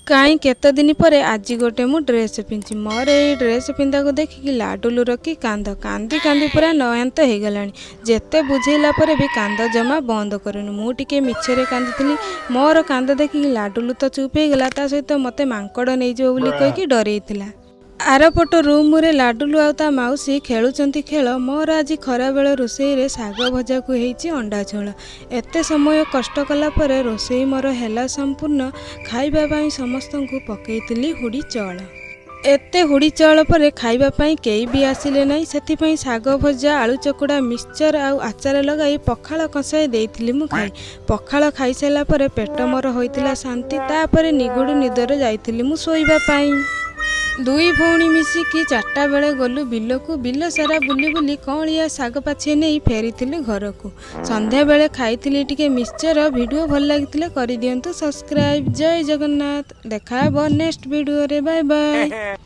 କାଇଁ କେତେ ଦିନ ପରେ ଆଜି ଗୋଟେ ମୁଁ ଡ୍ରେସ୍ ପିନ୍ଧିଛି। ମୋର ଏଇ ଡ୍ରେସ୍ ପିନ୍ଧାକୁ ଦେଖିକି ଲାଡୁଲୁର କି କାନ୍ଦ! କାନ୍ଦି କାନ୍ଦି ପୁରା ନୟାନ୍ତ ହେଇଗଲାଣି। ଯେତେ ବୁଝେଇଲା ପରେ ବି କାନ୍ଦ ଜମା ବନ୍ଦ କରୁନି। ମୁଁ ଟିକେ ମିଛରେ କାନ୍ଦୁଥିଲି। ମୋର କାନ୍ଦ ଦେଖିକି ଲାଡୁଲୁ ତ ଚୁପ୍ ହେଇଗଲା, ତା ସହିତ ମୋତେ ମାଙ୍କଡ଼ ନେଇଯିବ ବୋଲି କହିକି ଡରେଇଥିଲା। ଆରପଟ ରୁମ୍ରେ ଲାଡୁଲୁ ଆଉ ତା ମାଉସୀ ଖେଳୁଛନ୍ତି ଖେଳ। ମୋର ଆଜି ଖରାବେଳ ରୋଷେଇରେ ଶାଗ ଭଜାକୁ ହେଇଛି ଅଣ୍ଡା ଝୋଳ। ଏତେ ସମୟ କଷ୍ଟ କଲା ପରେ ରୋଷେଇ ମୋର ହେଲା ସମ୍ପୂର୍ଣ୍ଣ। ଖାଇବା ପାଇଁ ସମସ୍ତଙ୍କୁ ପକେଇଥିଲି ହୁଡ଼ି ଚଳ। ଏତେ ହୁଡ଼ି ଚଳ ପରେ ଖାଇବା ପାଇଁ କେହି ବି ଆସିଲେ ନାହିଁ। ସେଥିପାଇଁ ଶାଗ ଭଜା, ଆଳୁ ଚକୁଡ଼ା, ମିକ୍ସଚର ଆଉ ଆଚାର ଲଗାଇ ପଖାଳ କଂସାଏ ଦେଇଥିଲି ମୁଁ ଖାଇ। ପଖାଳ ଖାଇସାରିଲା ପରେ ପେଟ ମୋର ହୋଇଥିଲା ଶାନ୍ତି। ତାପରେ ନିଘୋଡ଼ ନିଦରେ ଯାଇଥିଲି ମୁଁ ଶୋଇବା ପାଇଁ। ଦୁଇ ଭଉଣୀ ମିଶିକି 4ଟା ବେଳେ ଗଲୁ ବିଲକୁ। ବିଲ ସାରା ବୁଲି ବୁଲି କଅଁଳିଆ ଶାଗ ପାଛିଏ ନେଇ ଫେରିଥିଲୁ ଘରକୁ। ସନ୍ଧ୍ୟାବେଳେ ଖାଇଥିଲି ଟିକେ ମିକ୍ସଚର। ଭିଡ଼ିଓ ଭଲ ଲାଗିଥିଲେ କରିଦିଅନ୍ତୁ ସବସ୍କ୍ରାଇବ୍। ଜୟ ଜଗନ୍ନାଥ। ଦେଖା ହେବ ନେକ୍ସଟ ଭିଡ଼ିଓରେ। Bye bye.